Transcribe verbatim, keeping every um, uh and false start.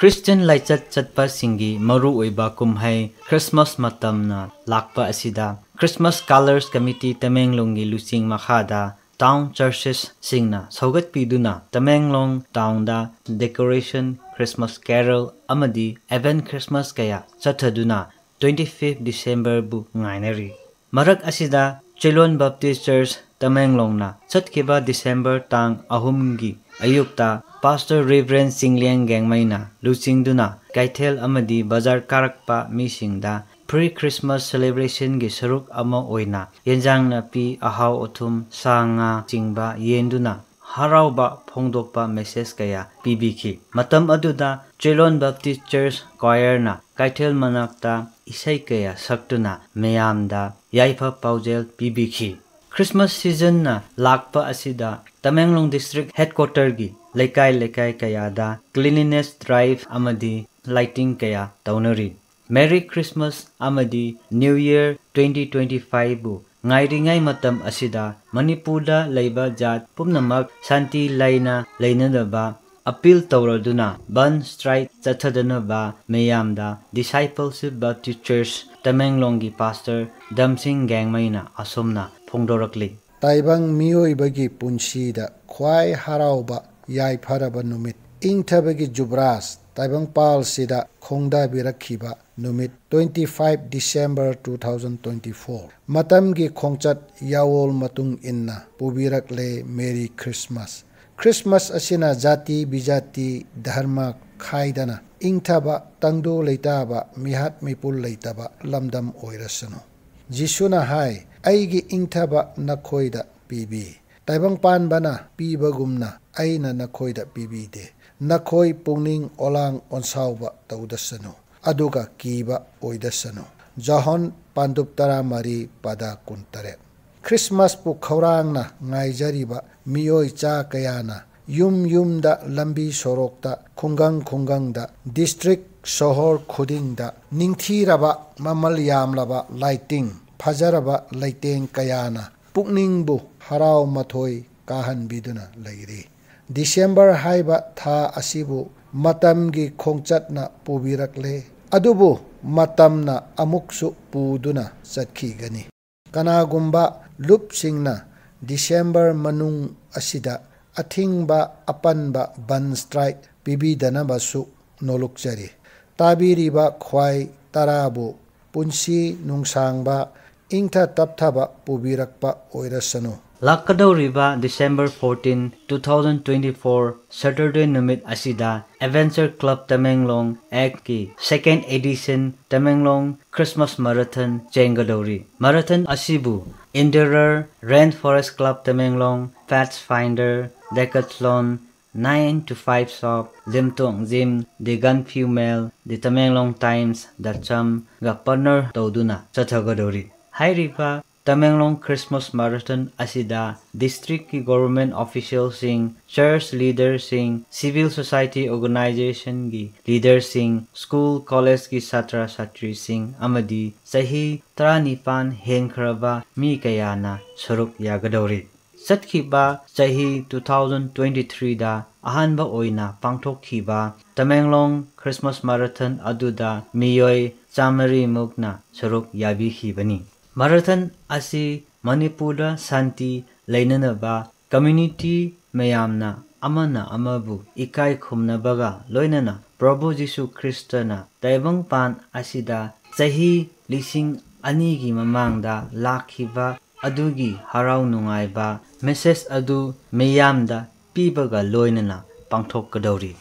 Christian ꯂꯥꯏꯆꯠ ꯆꯠꯄꯁꯤꯡꯒꯤ ꯃꯔꯨꯑꯣꯏꯕ ꯀꯨꯝꯍꯩ ꯈ꯭ꯔꯤꯁꯃꯥꯁ ꯃꯇꯝꯅ ꯂꯥꯛꯄ ꯑꯁꯤꯗ Christmas Scholars Committee ꯇꯃꯦꯡꯂꯣꯡꯒꯤ ꯂꯨꯆꯤꯡ ꯃꯈꯥꯗ ꯇꯥꯎꯟ ꯆꯔꯆꯦꯁꯁꯤꯡꯅ ꯁꯧꯒꯠꯄꯤꯗꯨꯅ ꯇꯃꯦꯡꯂꯣꯡ ꯇꯥꯎꯟꯗ decoration, Christmas carol ꯑꯃꯗꯤ event Christmas ꯀꯌꯥ ꯆꯠꯊꯗꯨꯅ twenty fifth Decemberꯕꯨ ꯉꯥꯏꯅꯔꯤ꯫ ꯃꯔꯛ ꯑꯁꯤꯗ ꯆꯦꯂꯣꯟ Baptist Church ꯇꯃꯦꯡꯂꯣꯡꯅ ꯆꯠꯈꯤꯕ December ꯇꯥꯡ ꯑꯍꯨꯝꯒꯤ ꯑꯌꯨꯛꯇ Pastor Reverend ꯆꯤꯡꯂꯦꯡ ꯒꯦꯡꯃꯩꯅ ꯂꯨꯆꯤꯡꯗꯨꯅ ꯀꯩꯊꯦꯜ ꯑꯃꯗꯤ ꯕꯖꯥꯔ ꯀꯥꯔꯛꯄ ꯃꯤꯁꯤꯡꯗ pre Christmas celebrationꯒꯤ ꯁꯔꯨꯛ ꯑꯃ ꯑꯣꯏꯅ ꯌꯦꯟꯖꯥꯡ ꯅꯥꯄꯤ, ꯑꯍꯥꯎ ꯑꯊꯨꯝ, ꯁꯥ ꯉꯥ ꯆꯤꯡꯕ ꯌꯦꯟꯗꯨꯅ ꯍꯔꯥꯎꯕ ꯐꯣꯡꯗꯣꯛꯄ message ꯀꯌꯥ ꯄꯤꯕꯤꯈꯤ꯫ ꯃꯇꯝ ꯑꯗꯨꯗ ꯆꯦꯂꯣꯟ Baptist Church choirꯅ ꯀꯩꯊꯦꯜ ꯃꯅꯥꯛꯇ ꯏꯁꯩ ꯀꯌꯥ ꯁꯛꯇꯨꯅ ꯃꯌꯥꯝꯗ ꯌꯥꯏꯐ ꯄꯥꯎꯖꯦꯜ ꯄꯤꯕꯤꯈꯤ꯫ Christmas seasonꯅ ꯂꯥꯛꯄ ꯑꯁꯤꯗ ꯇꯃꯦꯡꯂꯣꯡ district headquarterꯒꯤ ꯂꯩꯀꯥꯏ ꯂꯩꯀꯥꯏ ꯀꯌꯥꯗ cleanliness drive ꯑꯃꯗꯤ lighting ꯀꯌꯥ ꯇꯧꯅꯔꯤ꯫ Merry Christmas ꯑꯃꯗꯤ New Year twenty twenty fiveꯕꯨ ꯉꯥꯏꯔꯤꯉꯩ ꯃꯇꯝ ꯑꯁꯤꯗ ꯃꯅꯤꯄꯨꯔꯗ ꯂꯩꯕ ꯖꯥꯠ ꯄꯨꯝꯅꯃꯛ ꯁꯥꯟꯇꯤ ꯂꯩꯅ ꯂꯩꯅꯅꯕ appeal ꯇꯧꯔꯗꯨꯅ ꯕꯟ strike ꯆꯠꯊꯗꯅꯕ ꯃꯤꯌꯥꯝꯗ Discipleship Baptist Church ꯇꯃꯦꯡꯂꯣꯡꯒꯤ Pastor ꯗꯝꯁꯤꯡ ꯒꯦꯡꯃꯩꯅ ꯑꯁꯨꯝꯅ ꯐꯣꯡꯗꯣꯔꯛꯂꯤ꯫ ꯇꯥꯏꯕꯪ ꯃꯤꯑꯣꯏꯕꯒꯤ ꯄꯨꯟꯁꯤꯗ ꯈ꯭ꯋꯥꯏ ꯍꯔꯥꯎꯕ ꯌꯥꯏꯐꯔꯕ ꯅꯨꯃꯤꯠ, ꯏꯪꯊꯕꯒꯤ ꯖꯨꯕ꯭ꯔꯥꯖ ꯇꯥꯏꯕꯪꯄꯥꯜꯁꯤꯗ ꯈꯣꯡꯗꯥꯕꯤꯔꯛꯈꯤꯕ ꯅꯨꯃꯤꯠ twenty five December two thousand twenty four꯫ ꯃꯇꯝꯒꯤ ꯈꯣꯡꯆꯠ ꯌꯥꯋꯣꯜ ꯃꯇꯨꯡ ꯏꯟꯅ ꯄꯨꯕꯤꯔꯛꯂꯦ Merry Christmas꯫ Christmas ꯑꯁꯤꯅ ꯖꯥꯇꯤ ꯕꯤꯖꯥꯇꯤ ꯙꯔꯃ ꯈꯥꯏꯗꯅ ꯏꯪꯊꯕ ꯇꯪꯗꯨ ꯂꯩꯇꯥꯕ ꯃꯤꯍꯥꯠ ꯃꯤꯄꯨꯟ ꯂꯩꯇꯕ ꯂꯝꯗꯝ ꯑꯣꯏꯔꯁꯅꯨ꯫ ꯖꯤꯁꯨꯅ ꯍꯥꯏ, "ꯑꯩꯒꯤ ꯏꯪꯊꯕ ꯅꯈꯣꯏꯗ ꯄꯤꯕꯤ꯫ ꯇꯥꯏꯕꯪꯄꯥꯟꯕꯅ ꯄꯤꯕꯒꯨꯝꯅ ꯑꯩꯅ ꯅꯈꯣꯏꯗ ꯄꯤꯕꯤꯗꯦ꯫ ꯅꯈꯣꯏ ꯄꯨꯛꯅꯤꯡ ꯑꯣꯂꯥꯡ ꯑꯣꯟꯁꯥꯎꯕ ꯇꯧꯗꯁꯅꯨ, ꯑꯗꯨꯒ ꯀꯤꯕ ꯑꯣꯏꯗꯁꯅꯨ꯫" ꯖꯣꯍꯣꯟ ꯄꯥꯟꯗꯨꯞ ꯇꯔꯥꯃꯔꯤ ꯄꯗ ꯀꯨꯟꯇꯔꯦꯠ꯫ ꯈ꯭ꯔꯤꯁꯃꯥꯁꯄꯨ ꯈꯧꯔꯥꯡꯅ ꯉꯥꯏꯖꯔꯤꯕ ꯃꯤꯑꯣꯏ ꯆꯥ ꯀꯌꯥꯅ ꯌꯨꯝ ꯌꯨꯝꯗ, ꯂꯝꯕꯤ ꯁꯣꯔꯣꯛꯇ, ꯈꯨꯡꯒꯪ ꯈꯨꯡꯒꯪꯗ, district ꯁꯣꯍꯣꯔ ꯈꯨꯗꯤꯡꯗ ꯅꯤꯡꯊꯤꯔꯕ, ꯃꯃꯜ ꯌꯥꯝꯂꯕ lighting, ꯐꯖꯔꯕ ꯂꯩꯇꯦꯡ ꯀꯌꯥꯅ ꯄꯨꯛꯅꯤꯡꯕꯨ ꯍꯔꯥꯎ ꯃꯊꯣꯏ ꯀꯥꯍꯟꯕꯤꯗꯨꯅ ꯂꯩꯔꯤ꯫ December ꯍꯥꯏꯕ ꯊꯥ ꯑꯁꯤꯕꯨ ꯃꯇꯝꯒꯤ ꯈꯣꯡꯆꯠꯅ ꯄꯨꯕꯤꯔꯛꯂꯦ, ꯑꯗꯨꯕꯨ ꯃꯇꯝꯅ ꯑꯃꯨꯛꯁꯨ ꯄꯨꯗꯨꯅ ꯆꯠꯈꯤꯒꯅꯤ꯫ ꯀꯅꯥꯒꯨꯝꯕ ꯂꯨꯞꯁꯤꯡꯅ ꯗꯤꯁꯦꯝꯕꯔ ꯃꯅꯨꯡ ꯑꯁꯤꯗ ꯑꯊꯤꯡꯕ ꯑꯄꯟꯕ ꯕꯟ ꯁ꯭ꯇ꯭ꯔꯥꯏꯛ ꯄꯤꯕꯤꯗꯅꯕꯁꯨ ꯅꯣꯂꯨꯛꯆꯔꯤ꯫ ꯇꯥꯕꯤꯔꯤꯕ ꯈ꯭ꯋꯥꯏ ꯇꯔꯥꯕꯨ ꯄꯨꯟꯁꯤ ꯅꯨꯡꯁꯥꯡꯕ, ꯏꯪꯊ ꯇꯞꯊꯕ ꯄꯨꯕꯤꯔꯛꯄ ꯑꯣꯏꯔꯁꯅꯨ꯫ ꯂꯥꯛꯀꯗꯧꯔꯤꯕ December fourteen, two thousand twenty-four Saturday ꯅꯨꯃꯤꯠ ꯑꯁꯤꯗ Adventure Club Tamenglong ꯑꯦꯛꯀꯤ second edition Tamenglong Christmas Marathon ꯆꯦꯟꯒꯗꯧꯔꯤ꯫ Marathon ꯑꯁꯤꯕꯨ Endeavour, Rainforest Club Tamenglong, Pathfinder, Decathlon, Nine to Five Shop, Limtong Gym, The Gaanphiu Mail, The Tamenglong Times, The Cham ꯒ partner ꯇꯧꯗꯨꯅ ꯆꯠꯊꯒꯗꯧꯔꯤ꯫ ꯍꯥꯏꯔꯤꯕ Tamenglong Christmas Marathon ꯑꯁꯤꯗ district ꯀꯤ government official ꯁꯤꯡ, church leader ꯁꯤꯡ, civil society organization ꯒꯤ leader ꯁꯤꯡ, school, college ꯀꯤ ꯁꯥꯇ꯭ꯔ ꯁꯥꯇ꯭ꯔꯤꯁꯤꯡ ꯑꯃꯗꯤ ꯆꯍꯤ ꯇꯔꯥꯅꯤꯄꯥꯟ ꯍꯦꯟꯈ꯭ꯔꯕ ꯃꯤ ꯀꯌꯥꯅ ꯁꯔꯨꯛ ꯌꯥꯒꯗꯧꯔꯤ꯫ ꯆꯠꯈꯤꯕ ꯆꯍꯤ two thousand twenty-three ꯗ ꯑꯍꯥꯟꯕ ꯑꯣꯏꯅ ꯄꯥꯡꯊꯣꯛꯈꯤꯕ Tamenglong Christmas Marathon ꯑꯗꯨꯗ ꯃꯤꯑꯣꯏ ꯆꯥꯃꯔꯤ ꯃꯨꯛꯅ ꯁꯔꯨꯛ ꯌꯥꯕꯤꯈꯤꯕꯅꯤ꯫ Marathon ꯑꯁꯤ ꯃꯅꯤꯄꯨꯔꯗ ꯁꯥꯟꯇꯤ ꯂꯩꯅꯅꯕ, community ꯃꯌꯥꯝꯅ ꯑꯃꯅ ꯑꯃꯕꯨ ꯏꯀꯥꯏ ꯈꯨꯝꯅꯕꯒ ꯂꯣꯏꯅꯅ ꯄ꯭ꯔꯚꯨ ꯖꯤꯁꯨ ꯈ꯭ꯔꯤꯁꯇꯅ ꯇꯥꯏꯕꯪꯄꯥꯟ ꯑꯁꯤꯗ ꯆꯍꯤ ꯂꯤꯁꯤꯡ ꯑꯅꯤꯒꯤ ꯃꯃꯥꯡꯗ ꯂꯥꯛꯈꯤꯕ ꯑꯗꯨꯒꯤ ꯍꯔꯥꯎ ꯅꯨꯡꯉꯥꯏꯕ message ꯑꯗꯨ ꯃꯤꯌꯥꯝꯗ ꯄꯤꯕꯒ ꯂꯣꯏꯅꯅ ꯄꯥꯡꯊꯣꯛꯀꯗꯧꯔꯤ꯫